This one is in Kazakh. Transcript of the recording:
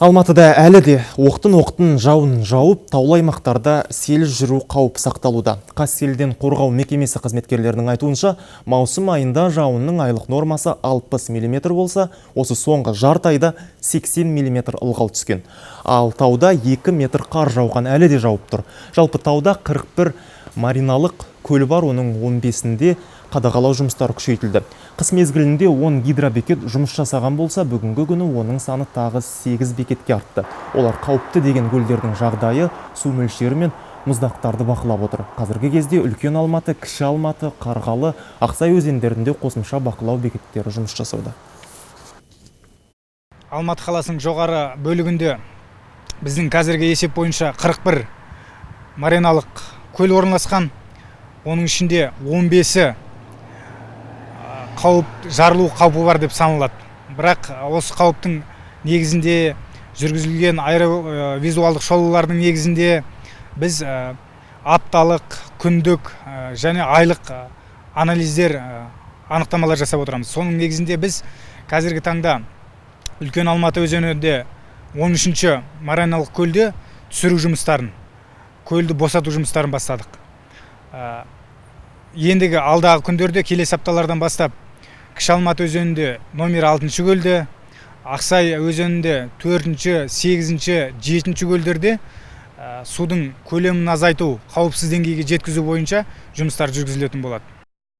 Алматыда әлі де оқтын-оқтын жауын жауып, таулы аймақтарда сел жүру қаупі сақталуда. Қазселден қорғау мекемесі қызметкерлерінің айтуынша, маусым айында жауынның айлық нормасы 60 мм болса, осы соңғы жарты айда 80 мм ылғал түскен. Ал тауда 2 метр қар жауған, әлі де жауып тұр. Жалпы тауда 41 мариналық көл бар, оның 15-інде қадағалау жұмыстары күшейтілді. Қыс мезгілінде 10 гидробекет жұмыс жасаған болса, бүгінгі күні оның саны тағы 8 бекетке артты. Олар қауіпті деген көлдердің жағдайы, су мөлшері мен мұздақтарды бақылап отыр. Қазіргі кезде Үлкен Алматы, Кіші Алматы, Қарғалы, Ақсай өзендерінде қосымша бақылау бекеттері жұмыс жасауда. Алматы қаласының жоғары бөлігінде біздің қазіргі есеп бойынша 41 мариналық көл орналасқан. Оның ішінде 15-і қауіп, жарылу қаупі бар деп саналады. Бірақ осы қауіптің негізінде жүргізілген аэровизуалдық шолулардың негізінде біз апталық, күндік және айлық анализдер, анықтамалар жасап отырамыз. Соның негізінде біз қазіргі таңда Үлкен Алматы өзенінде 13-ші мариналық көлде түсіру жұмыстарын, көлді босату жұмыстарын бастадық. Ендігі алдағы күндерде, келесі апталардан бастап Кіші Алматы өзенінде номер 6 көлде, Ақсай өзенінде 4-ші, 8-ші, 7-ші көлдерде судың көлемін азайту, қауіпсіз деңгейге жеткізу бойынша жұмыстар жүргізілетін болады.